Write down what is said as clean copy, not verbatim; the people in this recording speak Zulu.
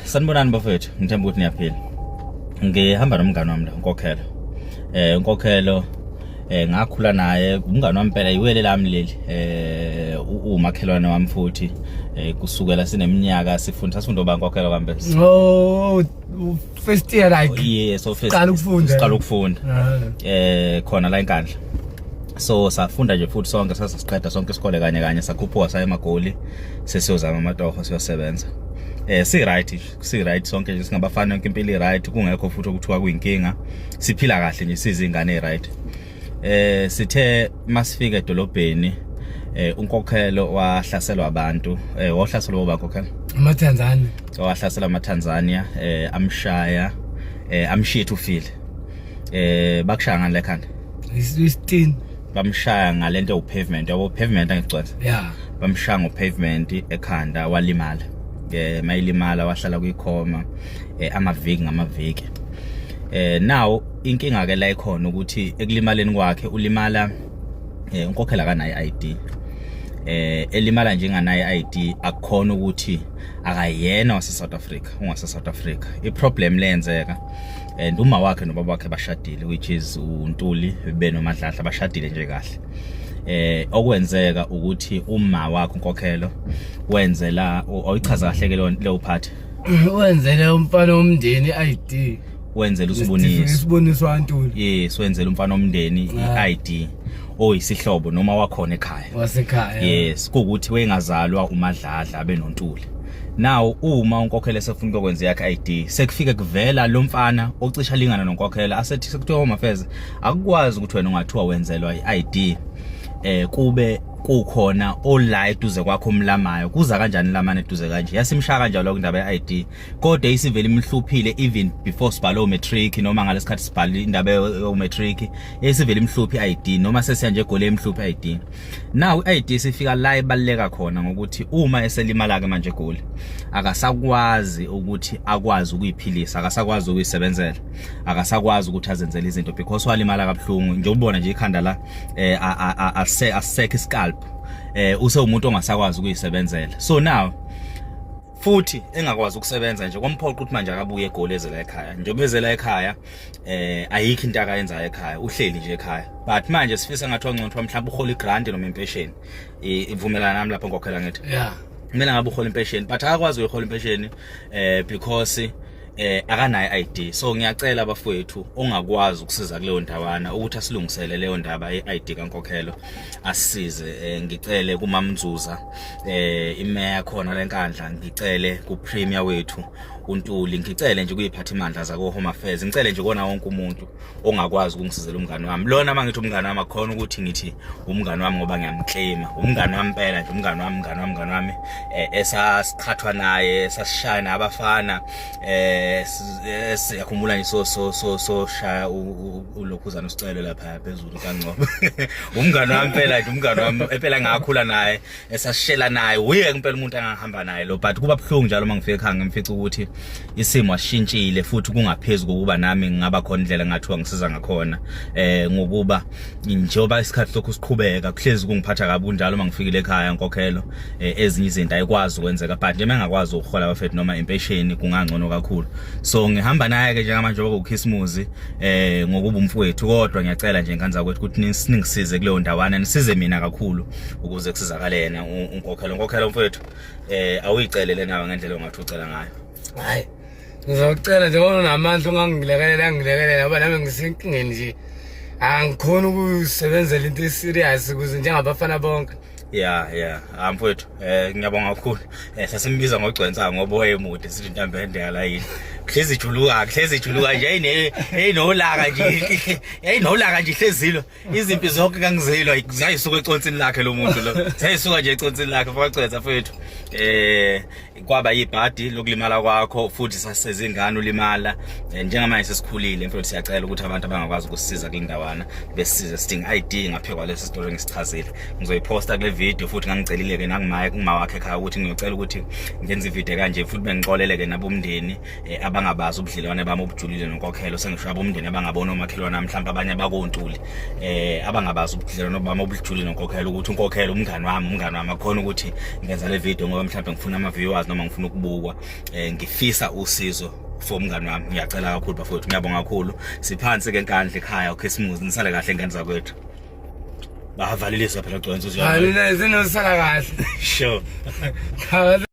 Sanibonani bafethu, ngithemba ukuthi niyaphila. Ngihamba nomngane wami la, uNkokhelo. UNkokhelo ngakhula naye, umngane wami phela, iwele lami leli. Umakhelwane wami futhi kusukela sineminyaka sifunda, sasifunda oba Nkokhelo kambe. Oh, first year like. Yeah, so first Siqala ukufunda. Siqala ukufunda. Ah. Khona la eNkandla. So safunda nje futhi sonke, sase siqeda sonke isikole kanye kanye, sakhuphuka saya eMagoli, sesiyozama amatoho, siyosebenza. Si right, si right sonke nje, singabafana, yonke impilo i right, kungekho futhi okuthiwa kuyinkinga, siphila kahle nje, sizingane right. Sithe masifika edolobheni, uNkokhelo wahlaselwa abantu. Wahlaselwa oba, Nkokhelo? AmaTanzania. Wahlasela amaTanzania, amshaya, amshiya ufile. Bakushaya ngale khanda. Isitini. Bamshaya ngalento pavement, yabo, pavement angicwazi. Bamshaya ngo-pavement ekhanda, walimala. Mayilimala wahlala kwikhoma amaviki ngamaviki. Now inkinga ke la ikhona ukuthi ekulimaleni kwakhe ulimala, uNkokhela akanayo ID. Elimala njenganayo ID, akukhona ukuthi akayena wase South Africa, ungase South Africa. I-problem leyenzeka, and uma wakhe nobaba wakhe bashadile, which is uNtuli benoMadladla, bashadile nje kahle. Okwenzeka ukuthi uma wakhe uNkokhelo wenzela, oyichaza kahle ke leyo part. Wenzele umfana womndeni i-ID. Wenzela uSiboniso. Isiboniso waNtuli. Yes, wenzela umfana womndeni i-ID, oyisihlobo noma wakhona ekhaya. Wasekhaya. Yes, kuwukuthi wengazalwa uMadladla abe noNtuli. Now uma uNkokhelo esefuna ukwenza yakhe ID, sekufike kuvela lo mfana ocisha lingana noNkokhelo, asethi sekuthiwa Home Affairs akukwazi ukuthi wena ungathiwa wenzelwa i-ID kube kukhona ola eduze kwakho omlamayo. Kuza kanjani lamane eduze kanje? Yasimshaya kanjalo indaba ye-ID, kodwa isivele imhluphile even before sibhale o-matric, noma ngalesikhathi sibhale indaba yo-matric, esivele imhluphi i-ID, noma sesiya nje egoli emhluphi i-ID. Now i-ID sifika la ibaluleka khona ngokuthi uma eselimala ke manje egoli, akasakwazi ukuthi akwazi ukuyiphilisa, akasakwazi ukuyisebenzela, akasakwazi ukuthi azenzele izinto because walimala kabuhlungu nje. Ubona nje ikhanda la, ase asekho iscalp, usewumuntu ongasakwazi ukuyisebenzela. So now futhi engakwazi ukusebenza nje, kwamphoqa ukuthi manje akabuye eGoli, ezela ekhaya. Njengoba ezela ekhaya, ayikho into akayenzayo ekhaya, uhleli nje ekhaya. But manje sifisa ngathi wangcono mhlawumbe uhola igrant noma impesheni. Ivumelana nami lapho, Nkokhela, ngithi kumele ngabe uhola impesheni, but akakwazi uyihola impesheni because akanayo ID. So ngiyacela abafowethu ongakwazi ukusiza kuleyo ndawana ukuthi asilungisele leyo ndaba ye-ID kaNkokhelo, asisize. Ngicele kuMamnzuza, imeya khona leNkandla, ngicele ku-premier wethu uNtuli, ngicele nje kuyiphathimandla zako Home Affairs, ngicele nje kona wonke umuntu ongakwazi ukungisizela umngane wami lona. Mangithi umngane wami, akukhona ukuthi ngithi umngane wami ngoba ngiyamclaima, umngane wami impela nje, umngane wami, umngane wami, umngane wami esasiqhathwa naye, sasishaya nabafana. Siyakhumbula nje so shaya ulokhuzana usicelo lapha phezulu kaNgcobo. Umngane wami impela nje, umngane wami impela, ngakhula naye, esashela naye, uye impela umuntu engahamba naye lo. But kuba buhlungu njalo uma ngifika ekhaya ngimfica ukuthi isimo asishintshile, futhi kungaphezulu kokuba nami ngingaba khona indlela engathiwa ngisiza ngakhona, ngokuba njengoba isikhathi lokhu siqhubeka, kuhlezi kungiphatha kabi kunjalo uma ngifikile ekhaya Nkokhelo, ezinye izinto ayikwazi ukwenzeka. But nje mengakwazi ukuhola abafethu noma impesheni, kungangcono kakhulu. So ngihamba naye ke njengamanje ngoba ukhisimuzi, ngokuba umfowethu, kodwa ngiyacela nje ngane zakwethu ukuthi ningisize kuleyo ndawana, nisize mina kakhulu ukuze kusizakale yena uNkokhelo. Nkokhelo mfowethu, awuyicelele nawe ngendlela ongathi ucela ngayo. Hayi, ngizocela njengoba unamandla ungangilekelela, ngilekelela ngoba nami ngisenkingeni nje, angikhoni ukusebenzela into eserious ukuze njengabafana bonke. Ya, ah mfowethu, ngiyabonga kakhulu. Sasimbiza ngogcwensa ngoba wayemude, sithi intambo ende yalayini, kuhlezi ijuluka, kuhlezi ijuluka nje, yayinolaka nje, yayinolaka nje, ihlezilo izimpi zonke kangizilwa zayisuka econsini lakhe lo muntu lo, zayisuka nje econsini lakhe. Focwetha mfowethu, kwaba yibhadi lokulimala kwakho, futhi sasezingane ulimala. Njengamanje sesikhulile mfowethu, siyacela ukuthi abantu abangakwazi ukusisiza kule ndawana besisize. Sidinga ID ngaphekwa lesi story ngisichazile, ngizoyiposta kule video. video futhi ngangicelile ke nakuma kuma wakhe ekhaya ukuthi ngiyocela ukuthi ngenze ivideo kanje futhi bengixolele ke nabomndeni eh, abangabazi ubudlelwane bami obujulile nonkokhelo sengisho abomndeni abangabona omakhelwane mhlawumbe abanye abakontuli eh abangabazi ubudlelwane bami obujulile nonkokhelo ukuthi unkokhelo umngani wami umngani wami akhona ukuthi ngenza le video ngoba mhlawumbe ngifuna ama viewers noma ngifuna ukubukwa eh ngifisa usizo for umngani wami ngiyacela kakhulu bafowethu ngiyabonga kakhulu siphansi ke nkandla ekhaya ukhisimusi nisale kahle ngane zakwethu bavalelisa phela gcwensa hayi mina izinosala kahle sure.